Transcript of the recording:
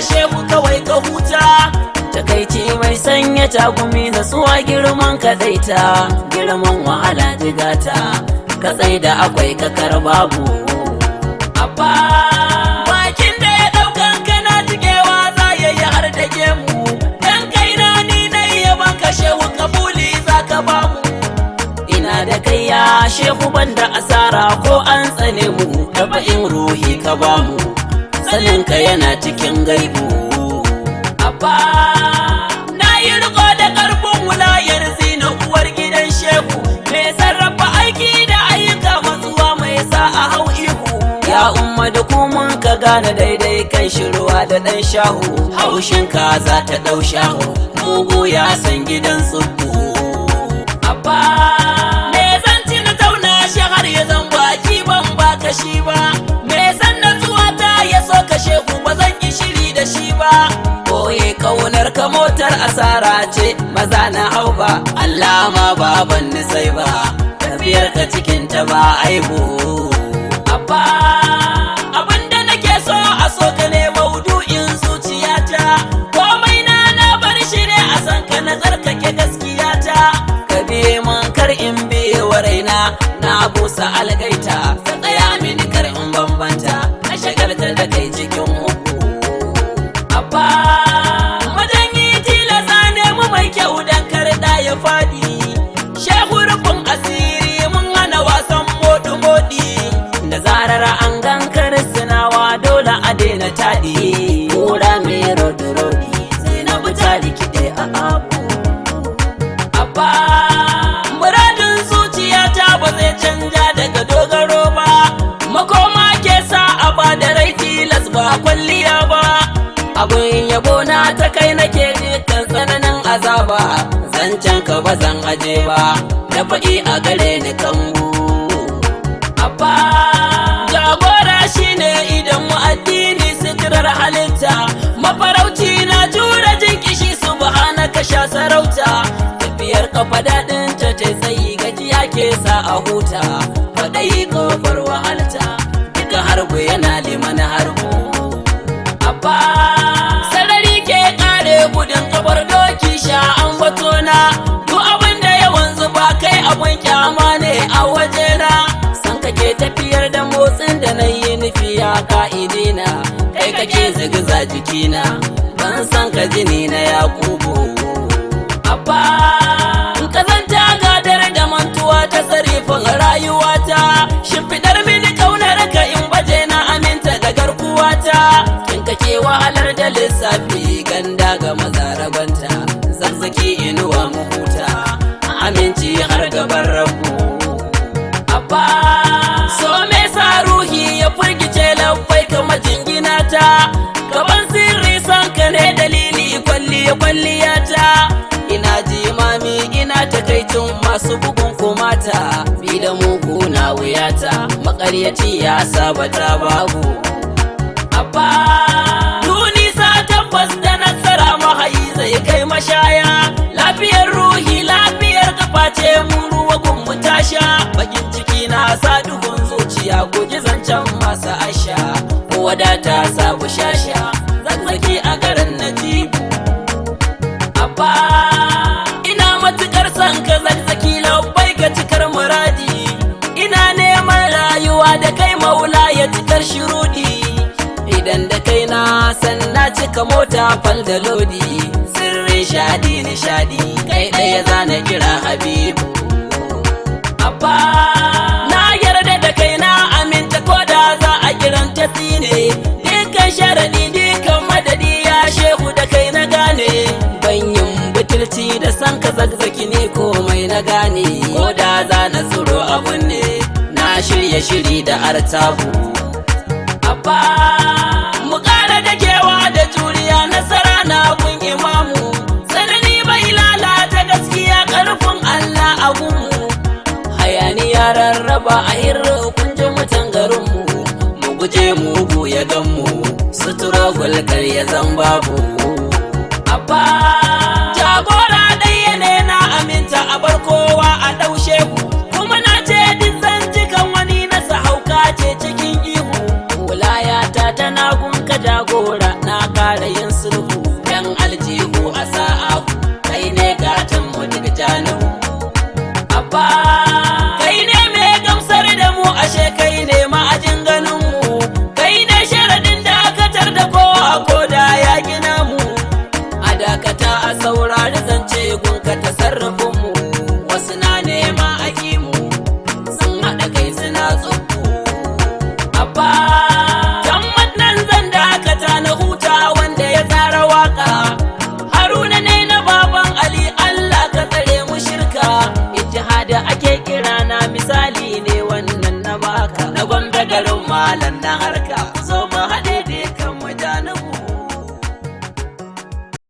Shehu kawai ka huta. Takaici mai sanya tagumi, natsuwa girman kadaita, girman wahala jigata, ka da akwai kakar babu. Abba, bakin da ya daukan kana jikewa za ya yi har da gemu. Dan kaina ni na iya banka, Shehu, kabuli za ka bamu. Ina da kai ya Shehu, banda asara ko an tsane mu. In ruhi ka bamu, saninka yana cikin gaibu. Abba, na yi riko da karfin wulayar zina uwar gidan Shehu, mai sarrafa aiki da ayyuka, matsuwa mai sa a hau ihu. Ya umma da kuma ka gane daidai kan shirwa da dan shahu, haushin ka za ta dau shahu, mugu ya san gidan tsubbu. Abba, me zan ci na tauna shi har ya zan baki ban baka shi ba? Me san natsuwa ta ya so ka, Shehu, ba zan yi shiri da shi ba. Koye kaunar ka motar asara ce, maza na hau ba Allah ma ba ban nisai ba, tafiyar ka cikin ta ba aibu. Abba, abinda nake so a so ka ne maudu'in zuciyata. Komai na na bar shi ne a san ka, na tsarkake gaskiyata. Ka biye mun kar in biye wa raina, na busa algaita, ka tsaya mini kar in bambanta, na shagalta da kai cikin uku. Abba, majanyi tilasa nemi mai kyau dan kar da ya fadi. Shehu, rufin asiri, mun hana wasan modi-modi. Da zarar an gankar sinawa dole a daina taɗi. Kura mai rodi-rodi, Zainabu ta rikide a abu. Abba, muradin zuciyata ba zai canja daga dogaro ba. Makoma ke sa a ba da rai tilas ba kwalliya ba. Abin yabo na ta kai nake dukkan tsananin azaba. Zancen ka ba zan aje ba, da faɗi a gare ni kangu. Abba, jagora shine idan mu addini, suturar halitta. Mafarauci na jure jin kishi, subhanaka sha sarauta. Tafiyar kafa daɗin ta ta tsayi, gajiya ke sa a huta. Faɗayi kofar wahalta, duka harbu yana liman harbu. Abba, sarari ke kare gudun kafar doki, sha an batona. Duk abin da ya wanzu ba kai abun kyama ne a wajena. San kake tafiyar da motsin da na yi nufi ya ka'idina. Kai kake zigiza jikina, ban san ka jini na Yakubu. Abba, kazanta gadar da mantuwa ta sarifin rayuwata. Shimfiɗar mini kaunar ka in baje na aminta da garkuwata. Kin kake wahalar da lissafi, ganda ga maza ragwanta. Zazzaki inuwa mu huta, aminci har gaban rabu. Abba, so me sa ruhi ya firgice, labbai kama jingina ta. Gaban sirri san ka ne dalili, kwalliya kwalliyata. Ina jimami, ina takaicin masu bugun kumata. Bi da mugu na wuyata, makaryaci ya sabata babu. Abba, nisa tabbas da nasara mahayi zai kai mashaya. Lafiyar ruhi lafiyar kafa ce, mu ruwa gun mu tasha. Bakin ciki na sa duhun zuciya, guji zancen masu asha. Ko wadata sa bushasha, Zakzaki a garin Najibu. Abba, ina matukar son ka Zakzaki, labbai ka cikar muradi. Ina neman rayuwa da kai, maula ya cikar shirudi. Idan da kai na san na cika mota fal da lodi. Sirrin shadi nishadi, kai ɗaya zana kira Habibu. Abba, na yarda da kai, na aminta, ko da za a kiran ta tsine. Dukkan sharaɗi, dukkan madadi, ya Shehu, da kai na gane. Banyin butulci da san ka Zakzaki ne komai na gane. Ko da za na tsoro abun ne, na shirya shiri da artabu. Abba, mu ƙara dakewa da juriya, nasara na gun imamu. Tsanani bai lalata gaskiya, ƙarfin Allah a gunmu. Hayaniya rarraba a hirri, kun ji mutan garinmu. Mu guje mugu ya ganmu, sutura gulkar ya zan babu. Abba, jagora ɗaya ne, na aminta, a bar kowa a ɗaushe ku. Kuma na ce duk zantukan wani na hauka ce cikin ihu. Wulayata tana gunka jagora, na Na kara yin sulhu, yan aljihu a sa'a.